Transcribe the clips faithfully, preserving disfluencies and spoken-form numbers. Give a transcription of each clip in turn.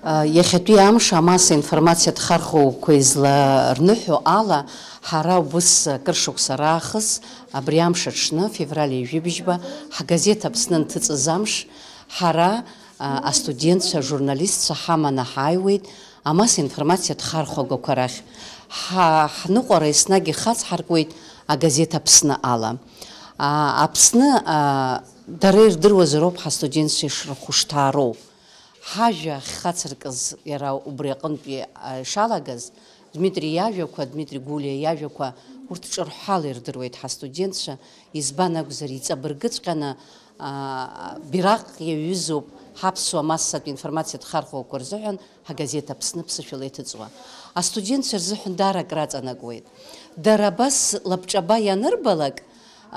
Иахьатәи амш амасса информациатә хархәагақәа изларныҳәо ала, ҳара убыс акыр шықәса раахыс, абри амш аҽны, февраль ҩажәи бжьба, ҳгазеҭ Аԥсны анҭыҵыз амш, ҳара, а, астудентцәа, ажурналистцәа ҳаманы ҳааиуеит амасса информациатә хархәагақәа рахь. Ҳа-, ҳныҟәара еснагь ихацҳаркуеит агазеҭ Аԥсны ала. А, Аԥсны, а, дара ирдыруазароуп ҳастудентцәа ишрыхәышҭаароу. Ҳажәа ахьхацыркыз иара убри аҟынтәи, а, ишалагаз, Дмитри иажәақәа, Дмитри Гулиа иажәақәа, урҭ ҿырҳәала ирдыруеит ҳастудентцәа, избан акәзар, иҵабыргыҵәҟьаны, а, бираҟ иаҩызоуп ҳаԥсуа массатә информациатә хархәагақәа рзыҳәан ҳагазеҭ Аԥсны ԥсышәала иҭыҵуа. Астудентцәа рзыҳәан даара акраҵанакуеит. Дара абас лабҿаба ианырбалак,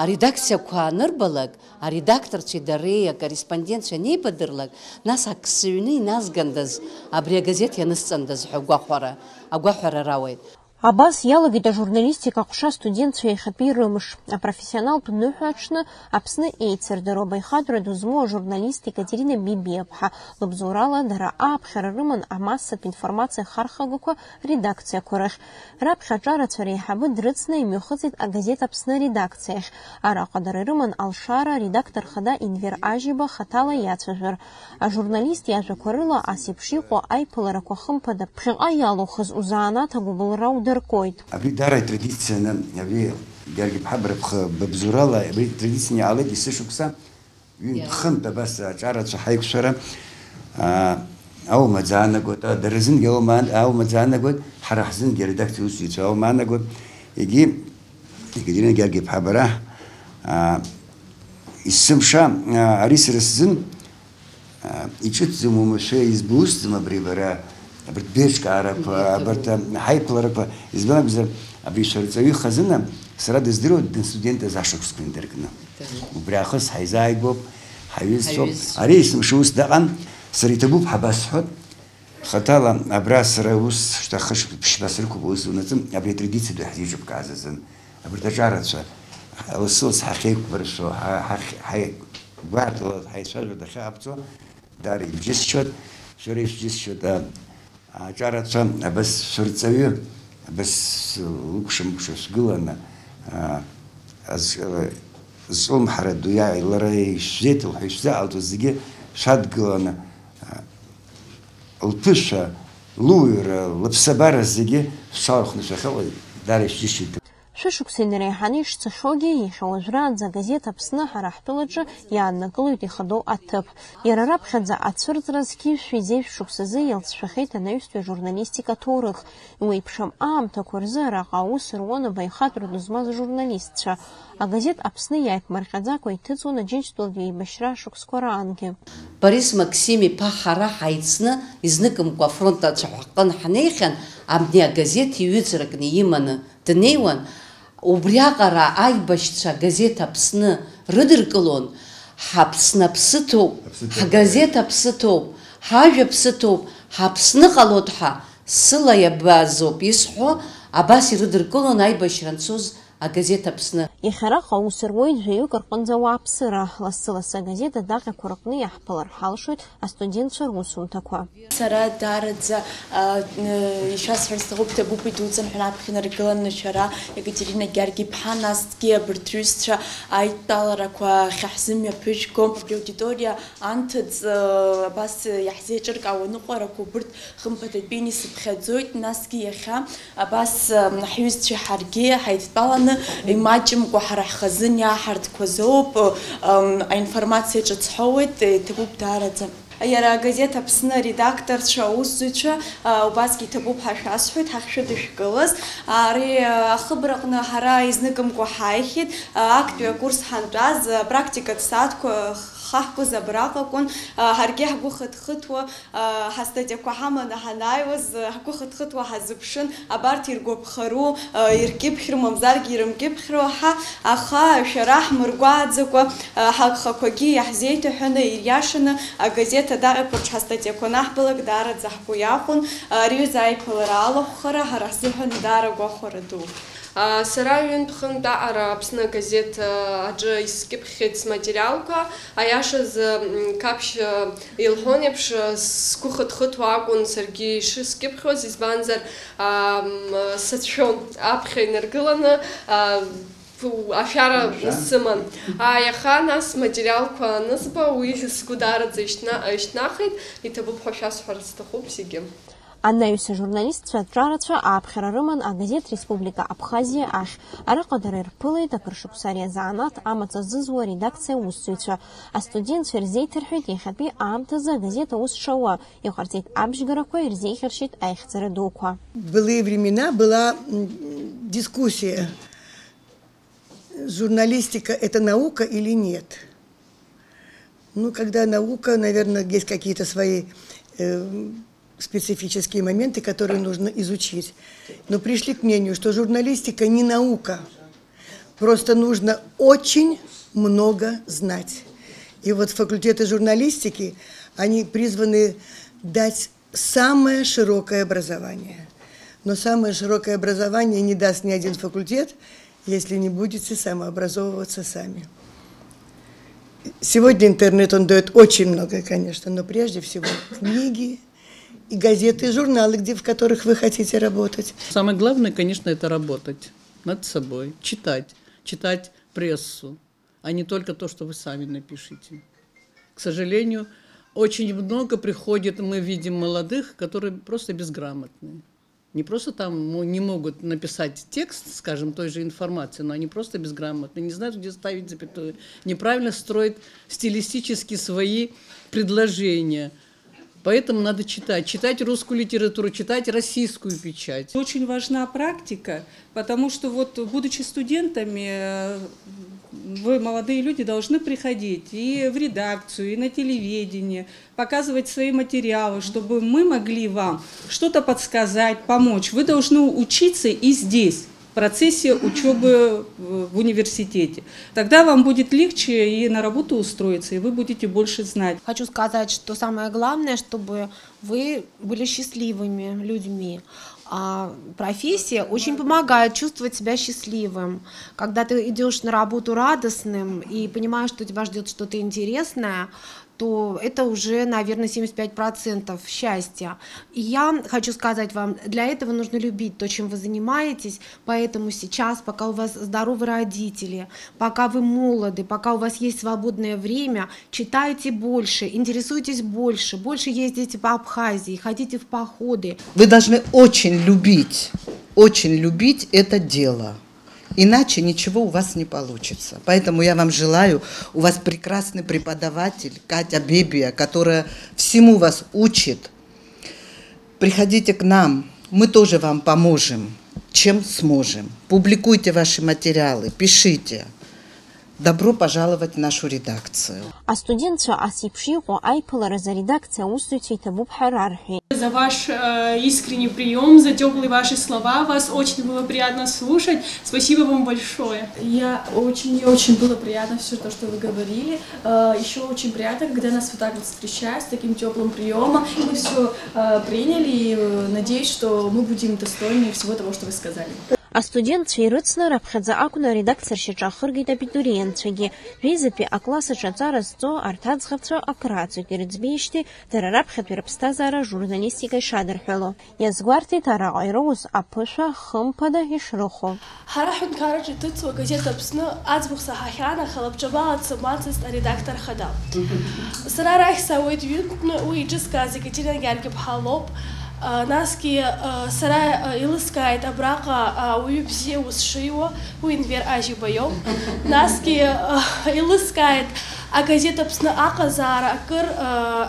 аредакциақәа анырбалак, аредакторцәеи дареи акорреспондентцәа анеибадырлак, нас ак сыҩны иназгандаз, абри агазеҭ ианысҵандаз ҳәа агәахәара, агәаҳәара рауеит. Абас иалагеит ажурналистика аҟәша астудентцәа иахьатәи рымш. Апрофессионалтә ныҳәа аҽны Аԥсны еицырдыруа абаҩхатәра ду змоу ажурналист Екатерина Бибиаԥҳа лыбзоурала дара ааԥхьара рыман амассатә информациа ахархәагақәа редакциақәа рахь. Раԥхьа аҿарацәа реиҳабы дрыцны имҩахыҵит агазеҭ Аԥсны аредакциахь. Араҟа дара ирыман алшара аредактор хада Енвер Ажьиба хаҭала иацәажәар. Ажурналист иажәақәа рыла, ас еиԥш иҟоу аиԥыларақәа хымԥада ԥхьаҟа иалухыз узанааҭ агәыбылра удыркуеит. Абри даара итрадицианы, абри Георги-иԥҳа бара бхы быбзоурала, абри традицианы иҟалеит есышықәса. Ҩынтә-хынтә абас аҿарацәа ҳаиқәшәара, аа, аумаӡа аанагоит, а, дара рзынгьы аума-, аумаӡа аанагоит, ҳара ҳзынгьы аредакциа аусзуҩцәа аума аанагоит. Егьи, Екатерина Георги-иԥҳа, бара, аа, есымша, аа, ари сара сзын, аа, иҿыцӡам, уамашәа избо усӡам абри бара, абарҭ беиҿкаарақәа, абарҭ, а, ҳаиԥыларақәа, избан акәзар, абри шәарҵаҩы хазына, сара дыздыруа дыстудентыз ашықәсқәа инаркны. Убри аахыс ҳаизааигәоуп, ҳаҩызцәоуп. Ҳаҩызцәа. Ари есымша ус даҟан, сара иҭабуп ҳәа басҳәоит. Хаҭала абра сара ус шьҭа хышықәса ԥшьба срықәуп, ус унаҵы, абри атрадициа ду ҳзеиҿыбкааз азын. Абарҭ аҿарацәа, лассы-лассы ҳахьеиқәмыршәо, ҳа-, ҳахь-, ҳаи-, гәаартыла ҳаицәажәо дахьаҳаԥҵо, даара ибџьысшьоит, шәара ишәџьысшьоит, а, аҿарацәа, абас шәырҵаҩы, абас лыкәша-мыкәша шәгыланы, а, аз-, а, зҿлымҳара ду иааи лара ишәзеиҭ-, ишәзаҟалҵо зегьы шәадгыланы, а, лԥышәа, луаҩра, лыԥсабара зегьы шәҽалархәны шәахьыҟоу даара ишәџьысшьоит. Шәышықәса инареиҳаны ишцахьоугьы, иахьа уажәраанӡа агазеҭ Аԥсны ҳара ҳтәылаҿы иааннакылоит ихадоу аҭыԥ. Иара раԥхьаӡа ацәырҵра зқьи жәшәи зеижә шықәсазы иалҵшәахеит анаҩстәи ажурналистика аҭоурых. Иуеиԥшым аамҭақәа рзы араҟа аус руан абаҩхатәра ду змаз ажурналистцәа. Агазеҭ Аԥсны иааиԥмырҟьаӡакәа иҭыҵуан Аџьынџьтәылатәи еибашьра ашықәсқәа раангьы. Борис Максим-иԥа ҳара ҳаицны, изныкымкәа афронт ацәаҳәа ҳҟны ҳнеихьан, абни агазеҭ иҩыҵракны иманы днеиуан, убриаҟара аибашьцәа агазеҭ Аԥсны рыдыркылон, ҳАԥсны аԥсы ҭоуп, Аԥсы ҭоуп, ҳгазеҭ аԥсы ҭоуп, ҳажәа аԥсы ҭоуп, ҳАԥсны ҟалоит ҳәа сыла иабазоуп исҳәо, абас ирыдыркылон аибашьра анцоз агазеҭ Аԥсны. Иахьа араҟа аус руеит жәаҩык рҟынӡа ауааԥсыра. Лассы-лассы агазеҭ адаҟьақәа рҟны иаҳԥылар ҳалшоит астудентцәа русумҭақәа. Сара даараӡа, а, н-, ишәасҳәар сҭахуп, ҭабуп идуӡӡан ҳәа аԥхьа инаргыланы шәара, Екатерина Георги-иԥҳа, насгьы абарҭ рҩызцәа аидтәаларақәа ахьаҳзымҩаԥыжәго, абри аудиториа анҭыҵ, а, абас иаҳзеиҿыркаауа аныҟәарақәа убырҭ хымԥадатәины исыԥхьаӡоит, насгьы иахьа абас, м, ҳҩызцәеи ҳаргьы ҳаидтәаланы, имаҷымкәа ҳара ҳхазын иааҳартқәаз ауп, м, аинформациа ҿыц ҳауеит, иҭабуп даараӡа. Иара агазеҭ Аԥсны аредакторцәа, аусзуҩцәа, а, убасгьы иҭабуп ҳәа шәасҳәоит, ҳахьшәыдышәкылаз. Ари, а, ахыбраҟны ҳара изныкымкәа ҳааихьеит, а, актәи акурс ҳантәаз, а, апрактикатә сааҭқәа хаҳкуаз абраҟакәын, а, ҳаргьы ҳгәы хыҭхыҭуа, ҳастатиақәа ҳаманы ҳанааиуаз, ҳгәы хыҭхыҭуа ҳазыԥшын, абарҭ иргәаԥхару, иркьыԥхьру, мамзаргьы ирымкьыԥхьру ҳәа, аха шәара ҳмыргәааӡакәа, ҳагхақәагьы иаҳзеиҭаҳәаны, ириашаны, агазеҭ адаҟьақәа рҿы ҳастатиақәа анаҳбалак, даараӡа ҳгәы иахәон, ари аҩыза аиԥылара алахәхара ҳара ҳзыҳәан даара гәахәара дууп. Сара ҩынтә-хынтә аҟара Аԥсны агазеҭ аҿы искьыԥхьхьеит сматериалқәа. Аиашазы, Қаԥшь илҳәон еиԥш, сгәы хыҭхыҭуа акәын саргьы ишыскьыԥхьуаз, избанзар, сацәшәон аԥхьа инаргыланы, ашәара сыман. Аха нас сматериалқәа анызба, уи сгәы даараӡа ишьҭнахит, иҭабуп ҳәа шәасҳәар сҭахуп зегьы. Анаҩс ажурналистцәа аҿарацәа ааԥхьара рыман агазеҭ Республика Абхазиа ахь. Араҟа дара ирԥылеит акыр шықәса ари азанааҭ амаҵ азызуа аредакциа аусзуҩцәа. Астудентцәа ирзеиҭарҳәеит иахьатәи аамҭазы агазеҭ аус шауа, иҟарҵеит абжьгарақәа, ирзеиӷьаршьеит аихьӡара дуқәа. В былые времена была дискуссия, журналистика — это наука или нет. Ну, когда наука, наверное, есть какие-то свои специфические моменты, которые нужно изучить. Но пришли к мнению, что журналистика не наука. Просто нужно очень много знать. И вот факультеты журналистики, они призваны дать самое широкое образование. Но самое широкое образование не даст ни один факультет, если не будете самообразовываться сами. Сегодня интернет, он даёт очень многое, конечно, но прежде всего книги и газеты, и журналы, где, в которых вы хотите работать. Самое главное, конечно, это работать над собой, читать, читать прессу, а не только то, что вы сами напишете. К сожалению, очень много приходит, мы видим молодых, которые просто безграмотные. Не просто там не могут написать текст, скажем, той же информации, но они просто безграмотные, не знают, где ставить запятую, неправильно строят стилистически свои предложения. Поэтому надо читать, читать русскую литературу, читать российскую печать. Очень важна практика, потому что вот, будучи студентами, вы, молодые люди, должны приходить и в редакцию, и на телевидение, показывать свои материалы, чтобы мы могли вам что-то подсказать, помочь. Вы должны учиться и здесь, в процессе учёбы в университете. Тогда вам будет легче и на работу устроиться, и вы будете больше знать. Хочу сказать, что самое главное, чтобы вы были счастливыми людьми. А профессия очень помогает чувствовать себя счастливым. Когда ты идёшь на работу радостным и понимаешь, что тебя ждёт что-то интересное, то это уже, наверное, семьдесят пять процентов счастья. И я хочу сказать вам, для этого нужно любить то, чем вы занимаетесь, поэтому сейчас, пока у вас здоровы родители, пока вы молоды, пока у вас есть свободное время, читайте больше, интересуйтесь больше, больше ездите по Абхазии, ходите в походы. Вы должны очень любить, очень любить это дело. Иначе ничего у вас не получится. Поэтому я вам желаю, у вас прекрасный преподаватель Катя Бебия, которая всему вас учит. Приходите к нам, мы тоже вам поможем, чем сможем. Публикуйте ваши материалы, пишите. Добро пожаловать в нашу редакцию. Астудентцәа ас еиԥш иҟоу аиԥыларазы аредакциа аусзуҩцәа иҭабуп ҳәа рарҳәеит. За ваш, э, искренний приём, за тёплые ваши слова. Вас очень было приятно слушать. Спасибо вам большое. Я очень, мне очень было приятно всё то, что вы говорили. Э, ещё очень приятно, когда нас вот так вот встречают с таким тёплым приёмом. Мы всё, э, приняли и, э, надеюсь, что мы будем достойны всего того, что вы сказали. Астудентцәа ирыцны раԥхьаӡа акәны аредакциа ршьаҿа ахыргеит абитуриентцәагьы. Ҩеизатәи акласс аҿы аҵара зҵо арҭ аӡӷабцәа акыр ааҵуеит ирыӡбеижьҭеи дара раԥхьатәи рыԥсҭазаара ажурналистика ишадырҳәало. Иазгәарҭеит араҟа ироуз аԥышәа хымԥада ишрыхәо. Ҳара ҳҳәынҭқарраҿы иҭыҵуа газеҭ Аԥсны аӡбахә саҳахьан, аха лабҿабала дсымбацызт аредактор хада. Сара арахь саауеит ҩынтәны, уи иҿызкааз Екатерина Георги-ԥҳа лоуп. Насгьы, сара, еилыскааит абраҟа ауаҩы бзиа ус шиуа, уи Енвер Ажьиба иоуп. Насгьы, еилыскааит агазеҭ Аԥсны аҟазаара акыр,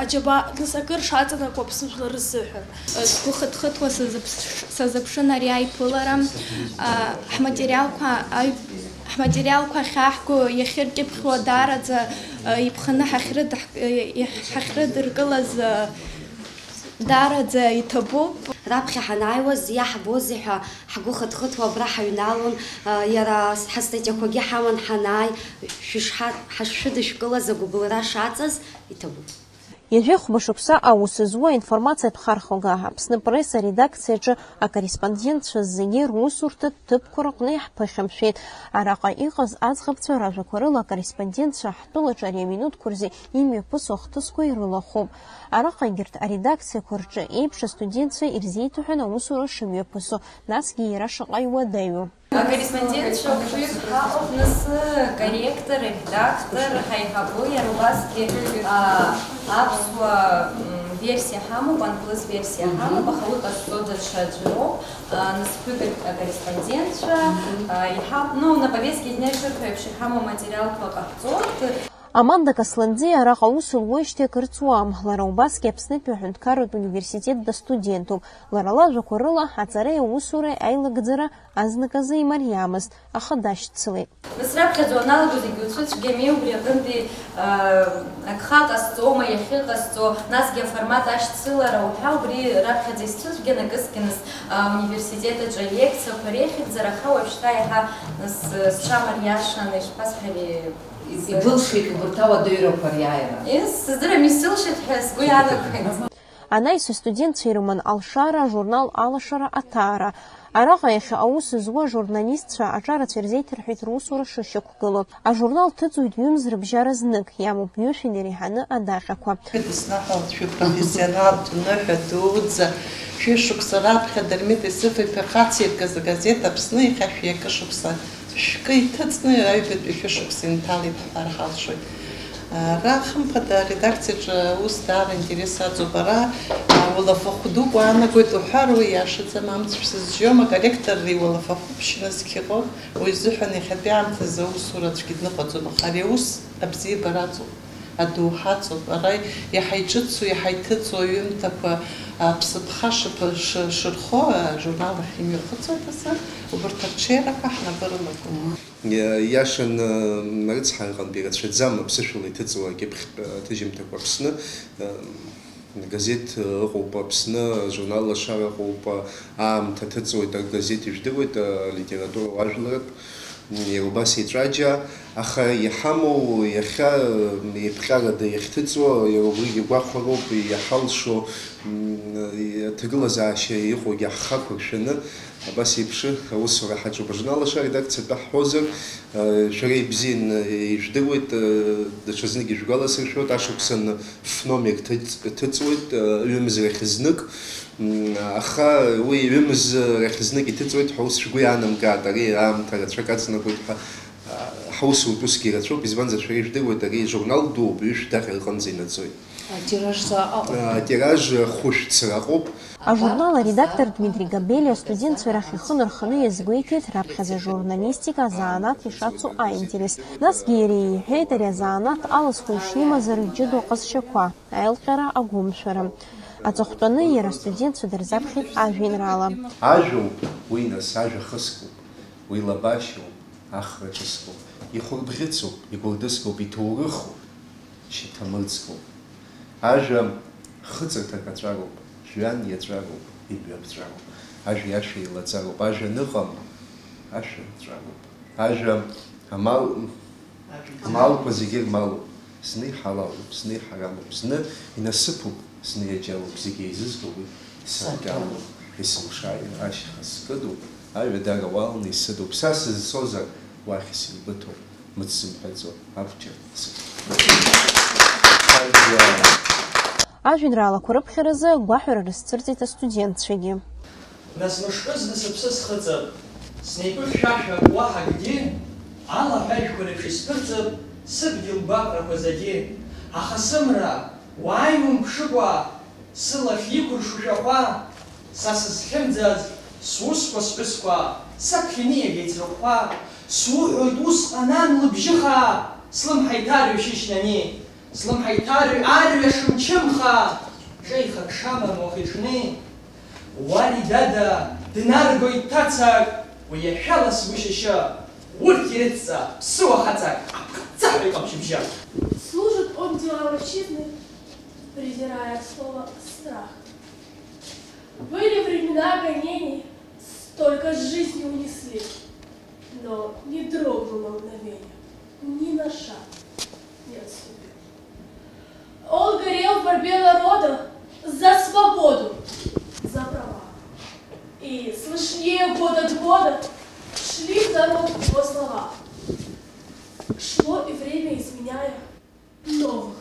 аџьабаа, нас акыр шаҵанакуа Аԥсны жәлар рзыҳәан. Сгәы хыҭхыҭуа сазыԥш-, сазыԥшын ари аиԥылара. Ҳматериалқәа, аи-, ҳматериалқәа ахьаҳго иахьыркьыԥхьуа даараӡа, иԥханы ҳахьрыд-, ҳахьрыдыркылаз, даараӡа иҭабуп. Раԥхьа ҳанааиуаз иаҳбозеи ҳәа ҳгәы хыҭхыҭуа абра ҳаҩналон, иара ҳастатиақәагьы ҳаман ҳанааи, шәышҳа-, ҳашшәыдышәкылаз агәыбылра шаҵаз иҭабуп. Ҩажәи хәба шықәса аус зуа аинформациатә хархәага Аԥсны Пресс аредакциаҿы акорреспондентцәа зегьы русурҭатә ҭыԥқәа рҟны иаҳԥыхьамшәеит. Араҟа иҟаз аӡӷабцәа ражәақәа рыла акорреспондентцәа ҳтәылаҿы ари аминуҭқәа рзы имҩаԥысуа ахҭысқәа ирылахәуп. Араҟа егьырҭ аредакциақәа рҿы еиԥш астудентцәа ирзеиҭаҳәан аусура шымҩаԥысу, насгьы иара шаҟа иуадаҩу. Акорреспондентцәа хәҩык ҳаҟоуп, нас корректор, редактор, ҳаиҳабы, иара убасгьы, а, аԥсуа, м, версиа ҳамоуп, англыз версиа ҳамоуп, аха уи ҟазҵо даҽа аӡәроуп, а, нас ԥҩык акорреспондентцәа, а, иҳа-, ну, на повестке дня ишырҳәо еиԥш иҳамоу аматериалқәа ҟаҳҵоит. Аманда Касланӡиа араҟа аус луеижьҭеи акыр ҵуам. Лара убасгьы Аԥснытәи аҳәынҭқарратә университет дастудентуп. Лара лажәақәа рыла, аҵареи аусуреи аилагӡара азныказы имариамызт, аха дашьцылеит. Нас раԥхьаӡа уаналаго зегьы уцәыцәгьами, убри аҟынтәи, а, агха ҟасҵома, иахьыҟасҵо, насгьы аформат ашьцылара уҳәа, убри раԥхьаӡа исцәыцәгьан, акысгьы нас, а, ауниверситет аҿы алекциақәа реихьыгӡара, аха уажәшьҭа иаҳа нас, а, сҽамариашан, ишԥасҳәари? Ибылшеит убарҭ ауадаҩрақәа риааира. Ес, сыздырам, исылшеит ҳәа сгәы иаанагоит. Анаҩс астудентцәа ирыман Алшара ажурнал Алашара аҭаара. Араҟа иахьа аус зуа ажурналистцәа аҿарацәа ирзеиҭарҳәеит русура шышьақәгылоу. Ажурнал ҭыҵуеит ҩымз рыбжьара знык, иамоуп ҩышәи иреиҳаны адаҟьақәа. Дыснаҳәалт шәыпрофессионалтә ныҳәа дуӡӡа, шәышықәса раԥхьа Дырмит Исыф-иԥа ихациркыз агазеҭ Аԥсны иахьа шәи акы шықәса шәкы иҭыҵны аҩбатәи шәышықәса инҭалеит ҳҳәар ҳалшоит. Ара, хымԥада, аредакциаҿы аус даара аинтерес аҵоуп. Ара, а, уалафахә дук уаанагоит уҳәар, уи иашаӡам, амц шәсызжьом, акорректор иуалафахәы ԥшьны зқьы ыҟоуп, уи изыҳәан иахьатәи аамҭазы аусура аӡәгьы дныҟәаӡом, аха ари аус абзиабара аҵоуп, адоуҳа аҵоуп. Ара иаҳа иҿыцу, иаҳа иҭыҵу аҩымҭақәа, а, ԥсыԥха шыԥы-, шы-, шырхо ажурнал ахь имҩахыҵуеит азы, убарҭ арҽеирақәа ҳнапы рылагылоуп. Иа-, иашаны, рыцҳараҟынтә ирацәаӡам аԥсышәала иҭыҵуа акьыԥхьтә аҭыжьымҭақәа Аԥсны. Агазеҭ ыҟоуп Аԥсны, ажурнал Лашара ыҟоуп, аамҭа ҭыҵуеит, агазеҭ ижәдыруеит, алитература, уажәларатә, иара убас еҵәаџьаа, аха иҳамоу иахьа еиԥҟьарада иахьҭыҵуа, иара убригьы гәахәароуп, иҳалшо, м, аҭагылазаашьа иҟоугьы ҳхы ақәыршәаны, Абас еиԥш аусура ҳаҿуп. Ажурнал Лаша аредакциа атәы ҳҳәозар, э, шәара ибзианы ижәдыруеит, э, даҽазнык ижәгәаласыршәоит, ашықәсан ф-номер ҭыҵ-, ҭыҵуеит, э, ҩымз рахь знык, м, аха уи ҩымз рахь знык иҭыҵуеит ҳәа ус шәгәы иаанамгааит, ари аамҭа рацәак аҵанакуеит ҳәа, а, ҳусутә усгьы ирацәоуп, избанзар, шәара ижәдыруеит, ари журнал дууп, ҩышә даҟьа рҟынӡа инаӡоит. Атираж заҟа ыҟоуп? Атираж хәышә цра ыҟоуп. Ажурнал аредактор Дмитри Габелиа астудентцәа рахь ихы нарханы иазгәеиҭеит раԥхьаӡа ажурналистика азанааҭ ишацу аинтерес. Насгьы иара иҳәеит ари азанааҭ алызхуа ишимаз рыџьыду аҟазшьақәа, аилҟьара, агәымшәара. Аҵыхәтәаны иара астудентцәа дырзаԥхьеит ажәеинраала. Ажәоуп уи, нас, ажәа хыскуп, уи лабашьоуп, ахра ҿыскуп, ихәырбӷьыцуп, игәырдыскуп, иҭоурыхуп, шьаҭамырӡгоуп. Ажәа хыҵырҭак аҵәароуп, жәҩан иаҵәароуп, имҩаԥҵәароуп. Ажәа иашәа еилаҵароуп, ажәа аныҟам, ашәа ҵәароуп. Ажәа амал, амалқәа зегьы рмалуп. Зны иҳалалуп, зны иҳарамуп, зны инасыԥуп, зны иаџьалуп, зегь еизызго уи саркьалуп. Исылшааит, ашьха скыдуп, аҩадара уалны исыдуп. Са сызцозар, уахь сеибыҭоуп, мыц сымҳәаӡо, абџьар сыҭоуп. Ажәеинраалақәа рыԥхьаразы агәаҳәара рызцәырҵит астудентцәагьы. Нас мышкызны сыԥсы схыҵып, снеиқәыхьшәашәап уаҳа акгьы, алаҳәажәқәа реиԥш исԥырҵып сыдгьыл гәаҟрақәа зегьы. Аха сымра, уааи умԥшыкәа, сылахь иқәыршу шәахәа, са сызхьымӡаз, сусқәа, сҳәысқәа, саԥхьаны иагеит срыхәхәа, суҳәоит усҟан, ан лыбжьы хаа, слымҳа иҭарҩашьышьҭ ани. Слымҳа иҭарҩ-, арҩаш мчымха, ҿеихак шамам уахи-ҽни. Уари дада днаргоит ҭацак, уи иашәала сгәы шьышьы, урҭ ирыцҵа ԥсыуа хаҵак, аԥхӡаҳәа иҟам шьыбжьы. Служит он делам отчизны, презирая слово «страх». Были времена гонений, столько с жизни унесли, но не дрогнул на мгновение, ни на шаг не отступил. Он горел в борьбе Борьбе народа за свободу, за права. И слышнее год от года шли в народ его слова. Шло и время, изменяя, новых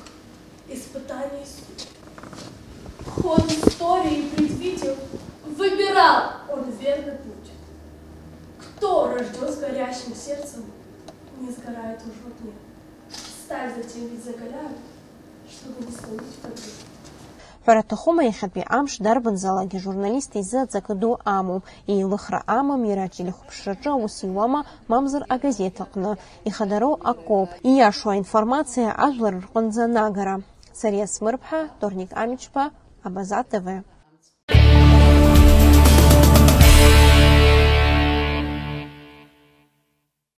испытаний судеб. Ход истории предвидел, выбирал он верный путь. Кто рождён с горящим сердцем, не сгорает уж в огне. Сталь затем ведь закаляют, чтобы не сломить в огне. Ҳәара аҭахума, иахьатәи амш дарбанзаалак журналист изы аҵакы ду амоуп, еилыхра амам иара ателехәаԥшраҿы аус иуама, мамзар агазеҭ аҟны. Ихадароу акоуп, ииашоу аинформациа ажәлар рҟынӡа анагара. Сариа Смырԥҳа, Торник Амичԥа, Абаза Т В.